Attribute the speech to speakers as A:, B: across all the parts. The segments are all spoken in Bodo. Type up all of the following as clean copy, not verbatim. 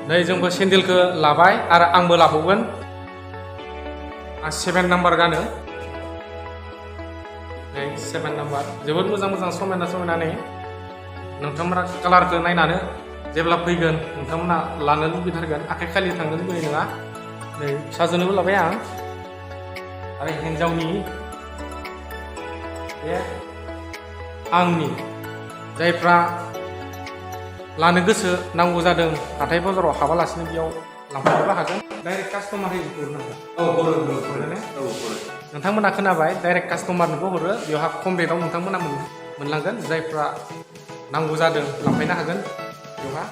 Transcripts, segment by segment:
A: नै जोंबो सेन्देलखौ लाबाय आरो आंबो लाबावगोन आं 7 नाम्बार गानो नै 7 नाम्बार जोबोद मोजां समायना नै नोंथांमोना कालारखौ नायनानै जेब्ला फैगोन नोंथांमोना लानो लुबैथारगोन आखाइ खालि थांनो लुबैनाय नङा नै फिसाजोनोबो लाबाय आं आरो हिन्जावनि बे आंनि जायफ्रा लानो गोसो नांगौ जादों हाथाय बाजाराव हाबालासिनो बेयाव लांफैनोबो हागोन डाइरेक्ट कास्टमार हरनांगोन नोंथांमोना खोनाबाय डाइरेक्ट कास्टमारनोबो हरो बेवहा खम रेटआव नोंथांमोना मोनलांगोन जायफ्रा नांगौ जादों लांफैनो हागोन बेवहा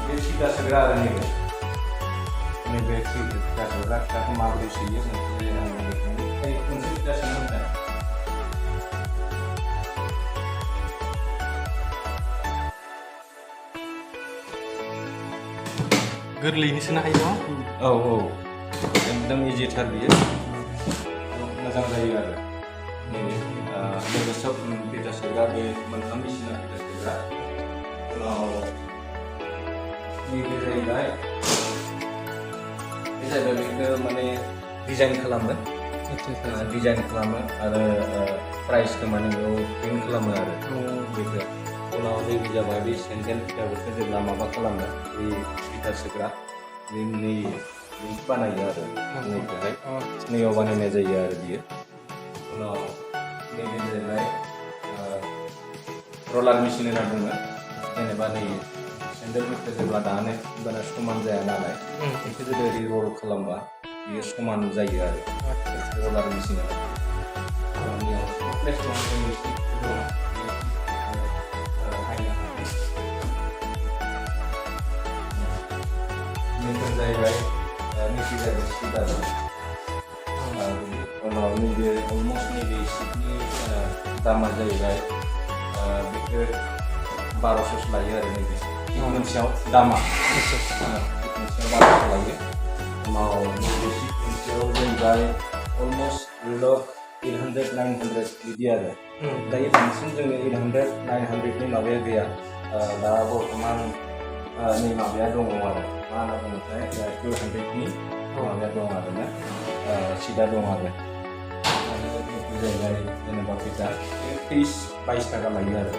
B: बे सिदा सोग्रा आरो नैबे सिदा सोग्रा फिथाखौ माबोरै सोयो मोनसे सिदा सोनो मोनदों
A: गोरलैयैनो सोनो हायो न'
B: औ एकदम इजिथार बियो मोजां जायो आरो नैबे सब फिथा सोग्रा बे मोनथाम मेसिना फिथा सोग्रा उनाव नैबे जाहैबाय बेखौ माने डिजाइन खालामो आरो प्राइसखौ माने बेयाव प्रिन्ट खालामो आरो बेखौ उनाव नैबे जाबाय बे सेन्देल फिथाफोरखौ जेब्ला माबा खालामो बे फिथा सोग्रा नै बानायो आरो नैखौहाय नैयाव बानायनाय जायो आरो बियो उनाव नैबे जाहैबाय रलार मेसिन होनना बुङो जेनेबा नै सेन्देलफोरखौ जेब्ला दानो होमबाना समान जाया नालाय बेखौ जुदि ओरै रल खालामबा बियो समान जायो आरो रलार मेसिना बेफोर जाहैबाय सिदा उनाव नैबे अलमस्ट नैबे सिटनि दामा जाहैबाय बेखौ 1200 लायो आरो नैबे मोनसेयाव दामा मोनसेयाव 1200 लायो उनाव नैबे सिट मोनसेयाव जाहैबाय अलमस्ट 800-900 बिदि आरो दायो बांसिन जोंनि 800-900 नि माबाया गैया दा बर्थमान नै माबाया दङ आरो मा होनना बुङोथाय 200 नि माबाया दं आरो ना सिदा दं आरो जाहैबाय जेनेबा फिथा 30-22 थाखा लायो आरो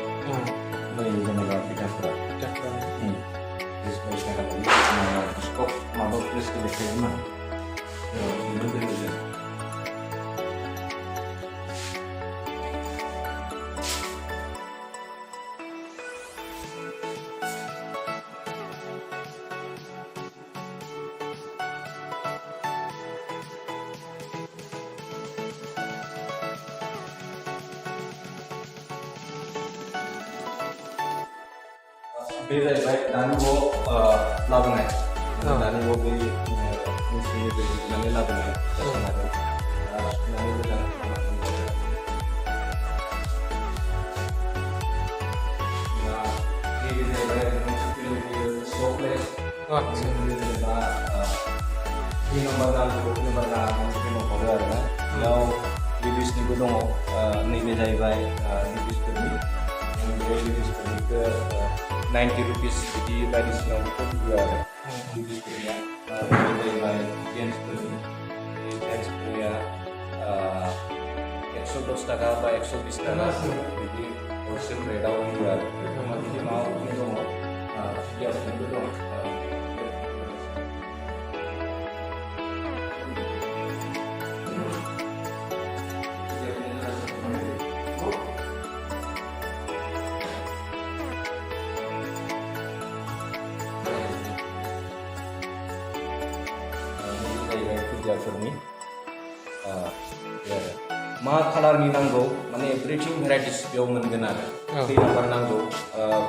B: बै जेनेबा फिथाफोरा 30-22 थाखा लायो स्टक माबा प्रेसखौ देखायो ना बे जाहैबाय दानि लाबोनाय दानि बे मेसिननिफ्राय दिहुननानै लाबोनाय सुनानै मोजां नैबे जाहैबाय सफ्टलेस जेनेबा 2 नम्बर नांगौ 2 नम्बर हरो आरो ना बेयाव लेडिसनिबो दङ नैबे जाहैबाय लेडिसफोरनि बे लेडिसफोरनिखौ 90 रुपिस बिदि बायदिसिना बेखौ होयो आरो लेडिसफोरनिया जाहैबाय जेन्ट्सफोरनिया 110 थाखा बा 120 थाखा बिदि हलसेल रेटआव होयो आरो बिदि माबाफोरनि दङ फियाफोरनिबो दं फुजाफोरनि मा कालारनि नांगौ माने एभ्रिथिं भेराइटिस बेयाव मोनगोन आरो 3 नाम्बार नांगौ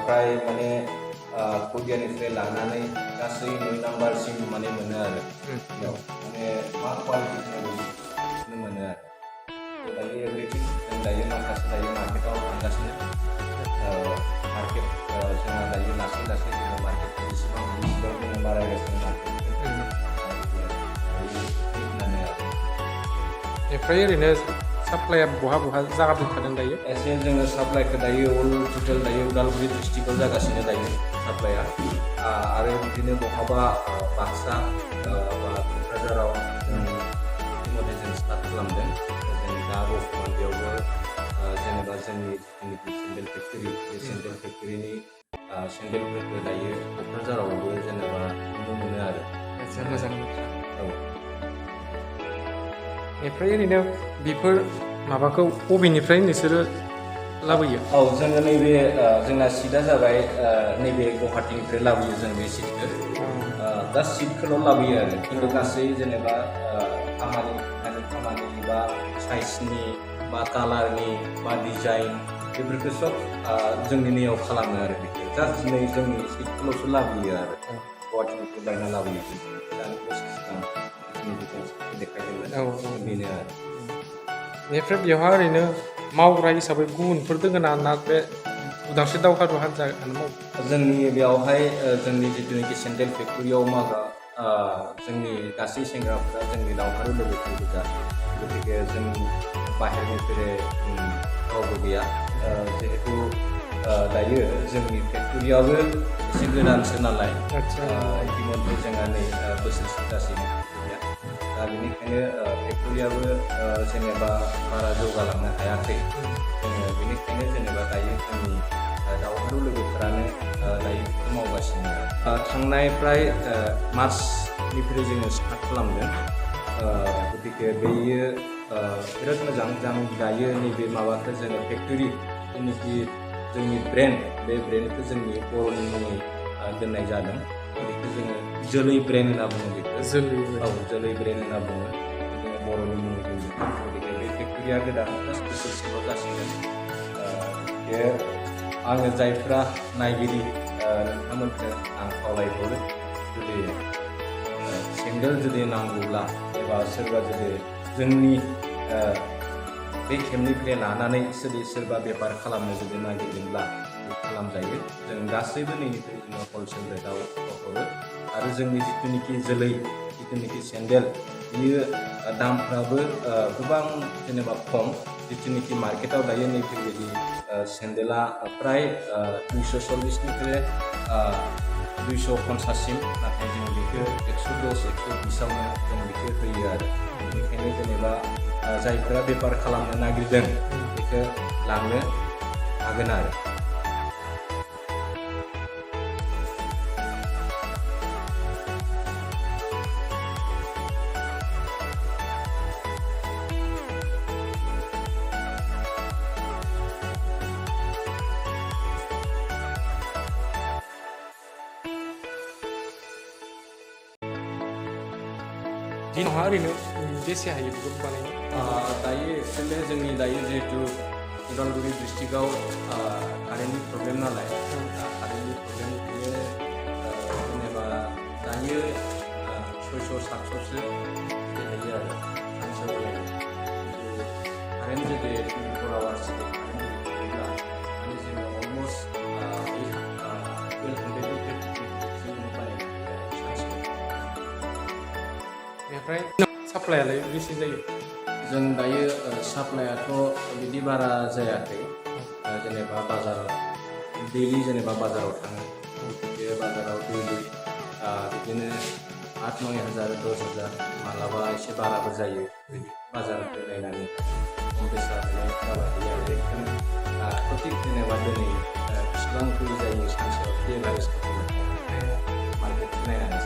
B: फ्राय माने खुदियानिफ्राय लानानै गासै 9 नाम्बारसिम माने मोनो आरो बेयाव माने मा क्वालिटि नांगौ मोनो आरो दायो माखासे दायो मार्केटाव थांगासिनो मार्केट जोंहा दायो लासै लासै जोङो मार्केटखौ जेसेबां हायो एसेबां जोङो बारायगासिनो मार्केटखौ होननानै आरो
A: बेनिफ्राय ओरैनो साप्लाया बहा जागाबो थादों दायो
B: एसे जोङो साप्लाइखौ दायो अल टटेल दायो उदालगुरि डिस्ट्रिक्टआव जागासिनो दायो साप्लाइआ आरो बिदिनो बहाबा बाक्सा बा क'क्राझाराव इतिमধ্যে जों स्टार्ट खालामदों जों दा बर्थमान बेयावबो जेनेबा जोंनि जिथुनिखि सेन्देल फेक्टरि बे सेन्देल फेक्टरिनि सेन्देलफोरखौ दायो क'क्राझारावबो जेनेबा नुनो मोनो आरो
A: आदसा मोजां
B: औ
A: बेनिफ्राय ओरैनो बेफोर माबाखौ बबेनिफ्राय नोंसोरो लाबोयो
B: औ जोङो नैबे जोंना सिटआ जाबाय नैबे गुवाहाटीनिफ्राय लाबोयो जों बे सिटखौ दा सिटखौल' लाबोयो आरो खिन्थु गासै जेनेबा खामानि बा साइजनि बा कालारनि बा डिजाइन बेफोरखौ सब जोंनि नैयाव खालामो आरो बेखौ जास्ट नै जोंनि सिटखौल'सो लाबोयो आरो गुवाहाटीनिफ्राय बायना लाबोयो दानि बोसोर सिगां देखायदोंमोन बेनो आरो
A: बेनिफ्राय बेवहाय ओरैनो मावग्रा हिसाबै गुबुनफोर दोङो ना बे उदांस्रि दावहारु हान्जायानो मावो
B: जोंनि बेयावहाय जोंनि जिथुनाखि सेन्देल फेक्टरियाव मावग्रा जोंनि गासै सेंग्राफोरा जोंनि दावहारु लोगोफोर गोजा गतिके जों बाहेरनिफ्राय रावबो गैया जिहेतु दायो जोंनि फेक्टरियाबो एसे गोदानसो नालाय इतिमধ্যে जोंहा नै बोसोरसे जासिगोन फेक्टरिया दा बेनिखायनो फेक्टरियाबो जेनेबा बारा जौगालांनो हायाखै जोङो बेनिखायनो जेनेबा दायो जोंनि दावहारु लोगोफोरानो दायो बेखौ मावगासिनो थांनाय फ्राय मार्चनिफ्राय जोङो स्टार्ट खालामदों गतिके बेयो बिराद मोजां जों दायो नैबे माबाखौ जोङो फेक्टरि जेनाखि जोंनि ब्रेन्ड बे ब्रेन्डखौ जोंनि बर'नि मुङै दोननाय जादों बेखौ जोङो जोलै ब्रेन्ड होनना बुङो बेखौ जोलै ब्रेन्ड होनना बुङो जोङो बर'नि मुङै दोनदों गतिके बे फेक्टरिया गोदान जास्ट बोसोरसेल' जासिगोन बे आङो जायफ्रा नायगिरि नोंथांमोनखौ आं खावलायहरो जुदि सेन्देल जुदि नांगौब्ला एबा सोरबा जुदि जोंनि बे खेबनिफ्राय लानानै सोरबा बेफार खालामनो जुदि नागिरदोंब्ला खालामजायो जों गासैबो नैनिफ्राय जोङो हलसेल रेटआव हरो आरो जोंनि जिथुनिखि जोलै जिथुनिखि सेन्देल बियो दामफ्राबो गोबां जेनेबा खम जिथुनिखि मार्केटाव दायो नैफोरबायदि सेन्देला प्राय 240निफ्राय 250सिम नाथाय जों बेखौ 110 120आवनो जों बेखौ होयो आरो बेनिखायनो जेनेबा जायफोरा बेफार खालामनो नागिरदों बेखौ लांनो हागोन आरो
A: दिनावहा ओरैनो बेसे हायो बेखौ बानायनो
B: दायो एक्सुवेलि जोंनि दायो जिहेतु उदालगुरि डिस्ट्रिक्टआव कारेन्टनि प्रब्लेम नालाय कारेन्टनि प्रब्लेम बियो जेनेबा दायो 600-700सो हायो आरो सानसेयाव लायो कारेन्ट जुदि 24 आवार्स जुदि कारेन्ट गैयाब्ला माने जोङो अलमस्ट 1250 जों बानायनो सानसेयाव
A: बेनिफ्राय साप्लायालाय बेसे जायो
B: जों दायो साप्लायाथ' बिदि बारा जायाखै जेनेबा बाजाराव दैलि जेनेबा बाजाराव थाङो बे बाजाराव दैलि बिदिनो 8-9 हाजार 10 हाजार मालाबा एसे बाराबो जायो बिदि बाजारखौ नायनानै खम बेसा जाबाय आरो बेखौनो प्रति जेनेबा दिनै बेसेबां फुलि जायो सानसेयाव बे एभारेज मार्केटखौ नायनानै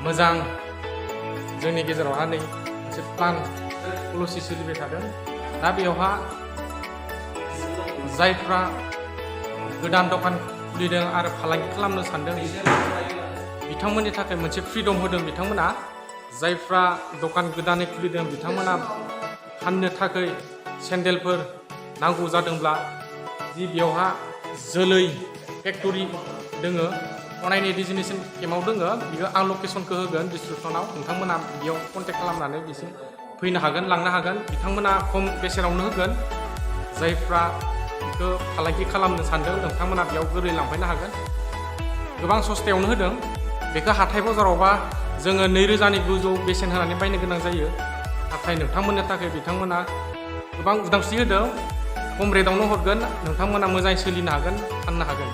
A: मोजां जोंनि गेजेरावहा नै मोनसे प्लान पलिसि सोलिबाय थादों दा बेयावहा जायफ्रा गोदान दखान खुलिदों आरो फालांगि खालामनो सानदों बिथांमोननि थाखाय मोनसे फ्रिदम होदों बिथांमोना जायफ्रा दखान गोदानै खुलिदों बिथांमोना फाननो थाखाय सेन्देलफोर नांगौ जादोंब्ला जि बेयावहा जोलै फेक्टरि दोङो अनायनि डिजिनेसन केम्पआव दोङो बियो आं लकेसनखौ होगोन डिसक्रिपसनाव नोंथांमोना बेयाव कन्टेक्ट खालामनानै बिसिम फैनो हागोन लांनो हागोन बिथांमोना खम बेसेनावनो होगोन जायफ्रा बेखौ फालांगि खालामनो सानदों नोंथांमोना बेयाव गोरलै लांफैनो हागोन गोबां सस्तायावनो होदों बेखौ हाथाय बाजारावबा जोङो 2,000नि गोजौ बेसेन होनानै बायनो गोनां जायो नाथाय नोंथांमोननि थाखाय बिथांमोना गोबां उदांस्रि होदों खम रेटआवनो हरगोन नोंथांमोना मोजाङै सोलिनो हागोन फाननो हागोन